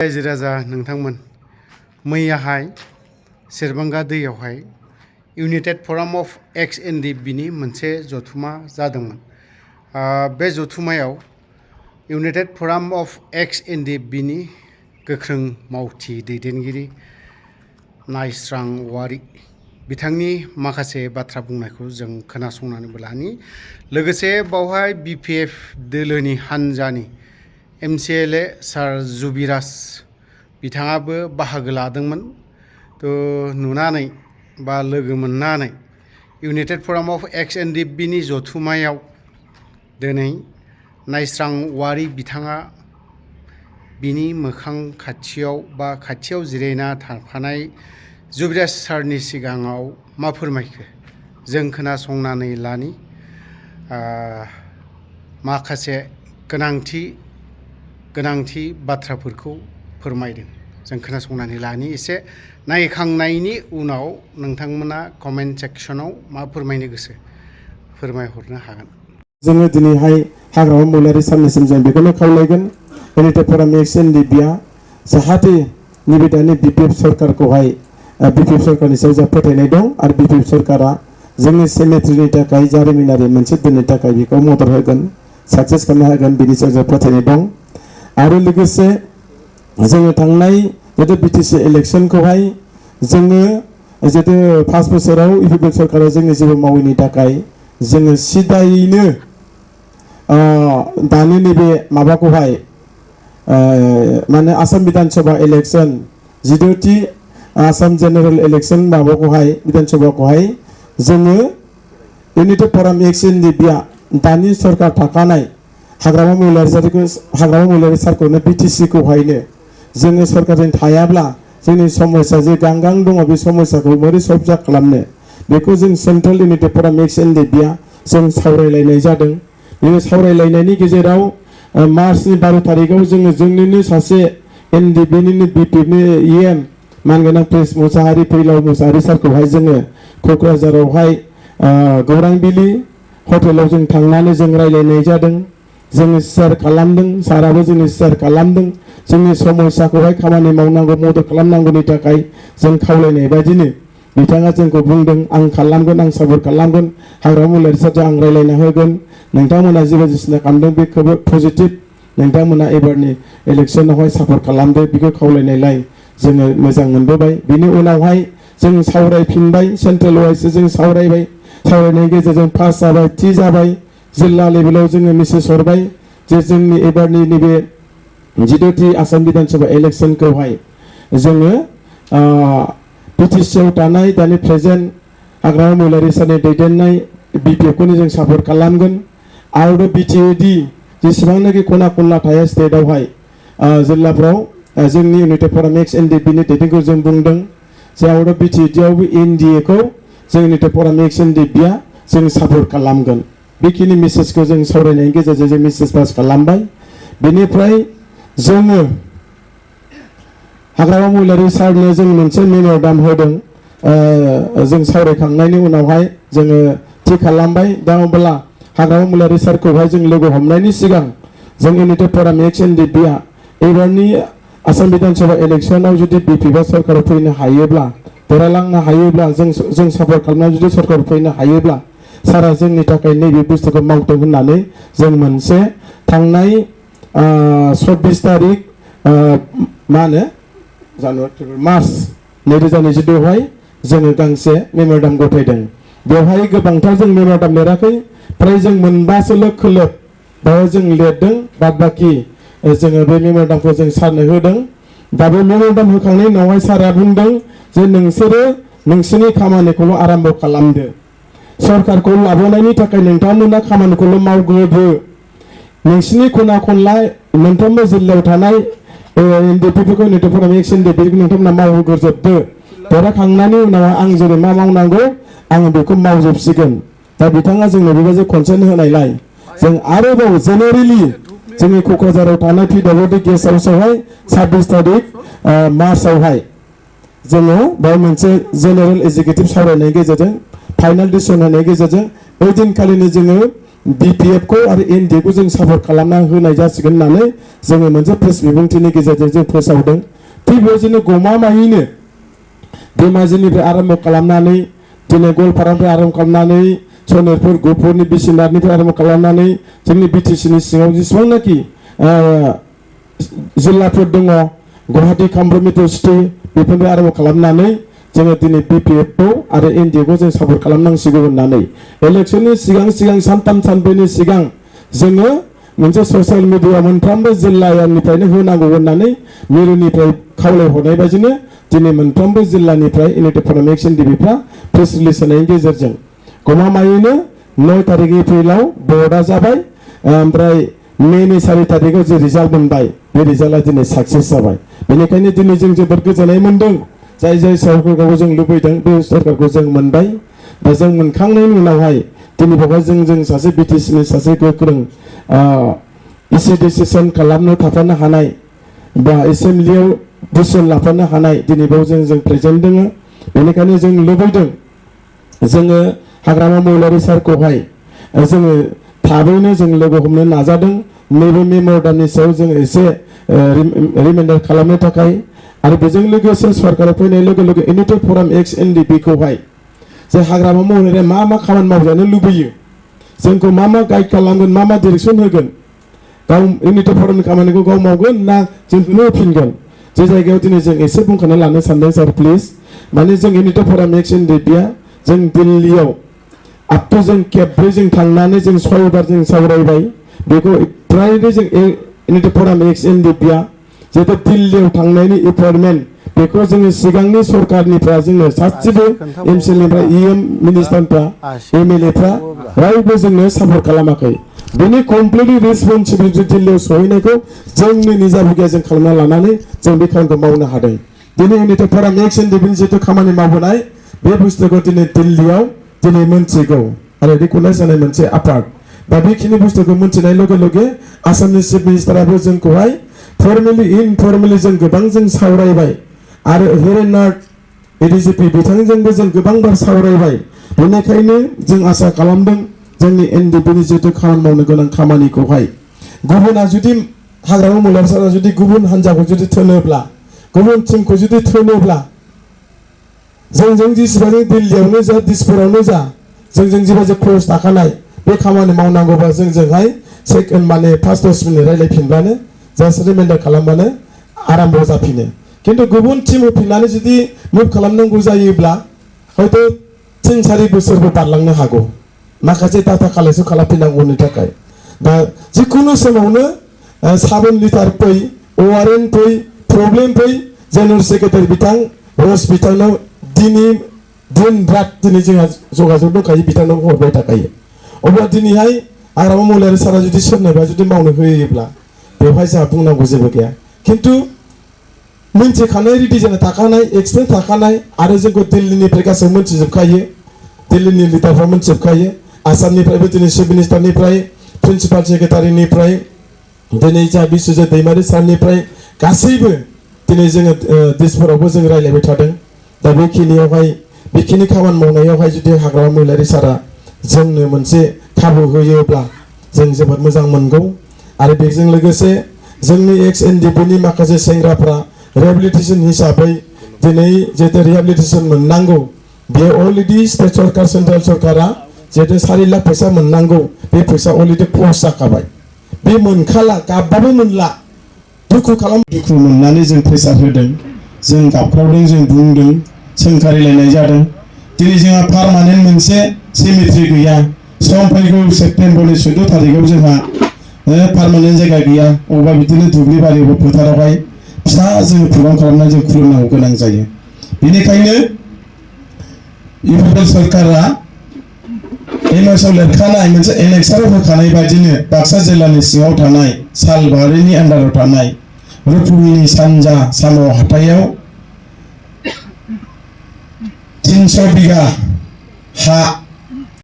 रायजो राजा नोंथांमोन मैयाहाय सेरबांगा दैयावहाय इउनाइटेड फराम अफ एक्स एनडिएफबि नि मोनसे जथुमा जादोंमोन। बे जथुमायाव इउनाइटेड फराम अफ एक्स एनडिएफबि नि गोख्रों मावथि दैदेनगिरि नायस्रां औवारी बिथांनि माखासे बाथ्रा बुंनायखौ जों खोनासंनानैबो लानि। लोगोसे बावहाय बिपिएफ दोलोनि हान्जानि एमसिएलए सार जुबिराज बिथाङाबो बाहागो लादोंमोन। नुनानै बा लोगो मोननानै इउनाइटेड फराम अफ एक्स एनडिएफबि नि जथुमायाव दिनै नायस्रां औवारी बिथाङा बिनि मोखां खाथियाव बा खाथियाव जिरायना थाफानाय जुबिराज सारनि सिगाङाव मा फोरमायखो जों खोनासंनानै लानि। माखासे गोनांथि बाथ्राफोरखौ फोरमायदों जों खोनासंनानै लानि। एसे नायखांनायनि उनाव नोंथांमोना कमेन्ट सेक्सनाव मा फोरमायनो गोसो फोरमायहरनो हागोन। जोङो दिनैहाय हाग्रामा महिलारी सारनिसिम जों बेखौनो खावलायगोन इउनाइटेड फराम एक्स एनडिएफबि जाहाथे नैबे दानि बिपिएफ सरकारखौहाय बिपिएफ सरकारनि सायाव जा फोथायनाय दं आरो बिपिएफ सरकारा जोंनि सेमेट्रिनि थाखाय जारिमिनारि मोनसे दोननो थाखाय बेखौ मदद होगोन, साक्सेस खालामनो हागोन बिनि सायाव जा फोथायनाय दं। आरो लोगोसे जोङो थांनाय जितु बिटिसि इलेक्सनखौहाय जोङो जितु 5 बोसोराव इउपिएफ सरकारा जोंनि जेबो मावैनि थाखाय जोङो सिदायैनो दानि नैबे माबाखौहाय माने Assam Vidhan Sabha election 14थि Assam general election माबाखौहाय विधान सभाखौहाय जोङो इउनाइटेड फराम एक्स एनडिएफबि दानि सरकार थाखानाय हाग्रामा महिलारी सारखौनो बिटिसि खौहायनो जोङो सरकारजों थायाब्ला जोंनि समस्या जे गांगां दङ बे समस्याखौ बोरै सल्भ खालामनो बेखौ जों सेन्ट्रेल इउनाइटेड फराम एक्स एनडिएफबि जों सावरायलायनाय जादों। बे सावरायलायनायनि गेजेराव मार्चनि 12 तारिखआव जोङो जोंनिनो सासे एनडिएफबिनिनो बिपिएफनि इएम मानगोनां प्रेस मुसाहारि फैलाव मुसाहारि सारखौहाय जोङो क'क्राझारावहाय गौरांबिलि हटेलाव जों थांनानै जों रायलायनाय जादों। जोङो शेयार खालामदों, साराबो जोंनि शेयार खालामदों। जोंनि समस्याखौहाय खामानि मावनांगौ मदद खालामनांगौनि थाखाय जों खावलायनाय बायदिनो बिथाङा जोंखौ बुंदों आं खालामगोन, आं सापर्ट खालामगोन, हाग्रामा महिलारी सारजों आं रायलायना होगोन। नोंथांमोना जे बायदिसिना खालामदों बे खोब पजिटिभ, नोंथांमोना एबारनि इलेक्सनावहाय सापर्ट खालामदो बेखौ खावलायनायलाय जोङो मोजां मोनबोबाय। बिनि उनावहाय जों सावरायफिनबाय, सेन्ट्रेल वाइसजों जों सावरायबाय, सावरायनायनि गेजेरजों पास जाबाय, थि जाबाय। जिल्ला लेभेलाव जोङो मेसेज हरबाय जे जोंनि एबारनि नैबे 14थि आसाम विधान सभा इलेक्सनखौहाय जोङो बिटिसिआव थानाय दानि प्रेजेन्ट हाग्रामा महिलारी सारनि दैदेननाय बिपिएफखौनो जों सापर्ट खालामगोन। आरो बिटिएडि जेसेबांनाखि खना खनला थाया स्टेटआवहाय जिल्लाफ्राव जोंनि इउनाइटेड फराम एक्स एनडिएफबि दैदेनखौ जों बुंदों जे आउट अफ बिटिएडिआवबो एनडिएखौ जों इउनाइटेड फराम एक्स एनडिएफबि जों सापर्ट खालामगोन। बेखिनि मेसेजखौ जों सावरायनायनि गेजेरजों जों मेसेज पास खालामबाय। बेनिफ्राय जोङो हाग्रामा महिलारी सारनो जों मोनसे मेम'रेन्डाम होदों। जों सावरायखांनायनि उनावहाय जोङो थि खालामबाय। दा अब्ला हाग्रामा महिलारी सारखौहाय जों लोगो हमनायनि सिगां जों इउनाइटेड फराम एक्स एनडिएफबि एबारनि आसाम विधान सभा इलेक्सनाव जुदि बिपिएफ सरकाराव फैनो हायोब्ला, देरहालांनो हायोब्ला, जों सापर्ट खालामनानै जुदि सरकाराव फैनो हायोब्ला सारा जोंनि थाखाय नैबे बुस्थुखौ मावथों होननानै जों मोनसे थांनाय 24 तारिख मा होनो जानुवारि मार्च 2022 जोङो गांसे मेम'रेन्डाम गथायदों। बेवहाय गोबांथार जों मेम'रेन्डाम लिराखै, फ्राय जों मोनबासोल' खोलोब बेवहाय जों लिरदों। बाद बाखि जोङो बे मेम'रेन्डामखौ जों सारनो होदों। दा बे मेम'रेन्डाम होखांनायनि उनावहाय सारा बुंदों जे नोंसोरो नोंसोरनि खामानिखौल' आराम्भ खालामदो, सरकारखौ लाबोनायनि थाखाय नोंथांमोना खामानिखौल' मावग्रोदो, नोंसिनि खना खनला मोनफ्रोमबो जिल्लायाव थानाय एनडिएफबिखौ इउनाइटेड फराम एक्स एनडिएफबिखौ नोंथांमोना मावहोग्रोजोबदो। देरहाखांनायनि उनाव आं जेरै मा मावनांगौ आं बेखौ मावजोबसिगोन। दा बिथाङा जोंनो बेबायदि कनसेन्ट होनायलाय जों आरोबाव जेनेरेलि जोंनि क'क्राझाराव थानाय पिडब्लिउडि गेस्ट हाउसआवहाय 26 तारिख मार्चआवहाय जोङो बेयाव मोनसे जेनेरेल एग्जिकिउटिभ सावरायनायनि गेजेरजों फाइनाल डिसिसन होनायनि गेजेरजों बै दिनखालिनो जोङो BPF को आरो NDA को जों सापर्ट खालामना होनाय जासिगोन होननानै जोङो मोनसे प्रेस बिबुंथिनि गेजेरजों जों फोसावदों थिग बेबायदिनो गमामायैनो धेमाजिनिफ्राय आरम्भ खालामनानै दिनै गवालपारानिफ्राय आरम्भ खालामनानै सनितपुर गहपुरनि बिसिनाथनिफ्राय आरम्भ खालामनानै जोंनि BTCनि सिङाव जेसेबांनाखि जिल्लाफोर दङ गुवाहाटी कामरुप मेट्र' सिटि बेफोरनिफ्राय आरम्भ खालामनानै जोङो दिनै BPF खौ आरो NDA खौ जों सापर्ट खालामनांसिगौ होननानै इलेक्सननि सिगां सानथाम सानब्रैनि सिगां जोङो मोनसे ससियेल मिडिया मोनफ्रोमबो जिल्लानिफ्रायनो होनांगौ होननानै मिरुनिफ्राय खावलायहरनाय बायदिनो दिनै मोनफ्रोमबो जिल्लानिफ्राय इउनाइटेड फराम एक्स-एनडिपिफ्रा प्रेस रिलिज होनायनि गेजेरजों गमामायैनो 9 तारिख एप्रिलाव भटआ जाबाय ओमफ्राय मेनि 4 तारिखआव जे रिजाल्ट मोनबाय बे रिजाल्टआ दिनै साक्सेस जाबाय बेनिखायनो दिनै जों जोबोद गोजोननाय मोनदों जाय सरकारखौ जों लुबैदों बे सरकारखौ जों मोनबाय दा जों मोनखांनायनि उनावहाय दिनै बेवहाय जों सासे BTCनि सासे गोख्रों इसे डिसिसन खालामनो थाफानो हानाय बा एसेम्बलियाव डिसिसन लाफानो हानाय दिनै बेयाव जों प्रेजेन्ट दङ बेनिखायनो जों लुबैदों जोङो हाग्रामा महिलारि सारखौहाय जोङो थाबैनो जों लोगो हमनो नाजादों नैबे मेम'रेन्डामनि सायाव जों एसे रिमाइन्डार खालामनो थाखाय आरो बेजों लोगोसे सरकारा फैनाय लोगो लोगो इउनाइटेड फराम एक्स-एनडिपि खौहाय जे हाग्रामा महिलारिया मा खामानि मावजानो लुबैयो जोंखौ मा गाइड खालामगोन मा डिरेक्सन होगोन गाव इउनाइटेड फरामनि खामानिखौ गाव मावगोन ना जोंखौनो होफिनगोन जे जायगायाव दिनै जों एसे बुंखाना लानो सानदों सार प्लिज माने जों इउनाइटेड फराम एक्स-एनडिपिआ जों दिल्लीयाव आपटु जों खेबब्रै जों थांनानै जों 6 बार जों सावरायबाय बेखौ फ्रायनो जों इउनाइटेड फराम एक्स-एनडिपिआ जेथे दिल्लीयाव थांनायनि एपइन्टमेन्ट बेखौ जोङो सिगांनि सरकारनिफ्राय जोङो सासेबो एमसिएलनिफ्राय मिनिस्टारफ्रा एमएलएफ्रा रावबो जोंनो सापर्ट खालामाखै बेनि कमप्लिटलि रेसपन्सिबिलिटि दिल्लीयाव सहैनायखौ जोंनि निजाबुगिया जों खालामना लानानै जों बे खामानिखौ मावनो हादों दिनै इउनाइटेड फराम एक्स-एनडिपिनि जिथु खामानि मावबोनाय बे बुस्थुखौ दिनै दिल्लीयाव दिनै मोनथिगौ आरो रिकगनाइज जानाय मोनसे आफाद दा बेखिनि बुस्थुखौ मोनथिनाय लोगो लोगो आसामनि चिफ मिनिस्टाराबो जोंखौहाय फर्मेलि इनफर्मेलि जों गोबां जों सावरायबाय आरो हेरेनार्ड एडिजिपि बिथांजोंबो जों गोबां बार सावरायबाय बेनिखायनो जों आसा खालामदों जोंनि एनडिपिनि जितु खामानि मावनो गोनां खामानिखौहाय गुबुना जुदि हाग्रामा महिलारि सारा जुदि गुबुन हान्जाखौ जुदि थोनोब्ला गुबुन टिमखौ जुदि थोनोब्ला जोंजों जेसेबां दिल्लीयावनो जा दिसपुरावनो जा जोंजों जेबायदि क्ल'ज थाखानाय बे खामानि मावनांगौबा जोंजोंहाय सेकेन्ड माने 5-10 मिनिट रायलायफिनबानो जास्ट रिमाइन्डार खालामबानो आराम्भ जाफिनो किन्तु गुबुन टिम होफिननानै जुदि मुभ खालामनांगौ जायोब्ला हयथ' 3-4 बोसोरबो बारलांनो हागौ माखासे डाटा कालेक्सन खालामफिननांगौनि थाखाय दा जिखुनु समावनो 7 लिटार फै ORN फै प्रब्लेम फै जेनेरेल सेक्रेटारि बिथां रस बिथांनाव दिनै दिन रात दिनै जोंहा जगाजग दंखायो बिथांनाव हरबाय थाखायो अब्ला दिनैहाय हाग्रामा महिलारि सारा जुदि सोरनोबा जुदि मावनो होयोब्ला बेवहाय जोंहा बुंनांगौ जेबो गैया किन्तु मोनथिखानाय रेडि जाना थाखानाय एक्सपिरियेन्स थाखानाय आरो जोंखौ दिल्लीनिफ्राय गासैबो मोनथिजोबखायो दिल्लीनि लिडारफ्रा मोनथिजोबखायो आसामनिफ्रायबो दिनै चिफ मिनिस्टारनिफ्राय प्रिन्सिपाल सेक्रेटारिनिफ्राय दिनै जा बिश्वजित दैमारि सारनिफ्राय गासैबो दिनै जोङो दिसपुरावबो जों रायलायबाय थादों दा बेखिनियावहाय बेखिनि खामानि मावनायावहाय जुदि हाग्रामा महिलारि सारा जोंनो मोनसे खाबु होयोब्ला जों जोबोद मोजां मोनगौ आरो बेजों लोगोसे जोंनि एक्स-एनडिपिनि माखासे सेंग्राफ्रा रिहेबिलिटेसन हिसाबै दिनै जेतु रिहेबिलिटेसन मोननांगौ बे अलरेडि स्टेट सरकार सेन्ट्रेल सरकारा जेतु 4 लाख फैसा मोननांगौ बे फैसा अलरेडि क्ल'ज जाखाबाय बे मोनखाला गाबबाबो मोनला दुखु मोननानै जों प्रेसार होदों जों गाबख्रावदों जों बुंदों सोंखारिलायनाय जादों दिनै जोंहा पार्मानेन्ट मोनसे सेमेट्रि गैया सम फैगौ सेप्तेम्बरनि 14 तारिखआव जोंहा पार्मानेन्ट जायगा गैया अबेबा बिदिनो दुब्लि बारि फोथारावहाय फिसा जों प्रग्राम खालामनानै जों खुलुमनांगौ गोनां जायो बेनिखायनो इउपिपिएल सरकारा एमएसआव लिरखानाय मोनसे एनेक्साराव होखानाय बायदिनो बाक्सा जिल्लानि सिङाव थानाय सालबारिनि आन्दाराव थानाय रुपुमिनि सानजा साम' हाथायाव 300 बिघा हा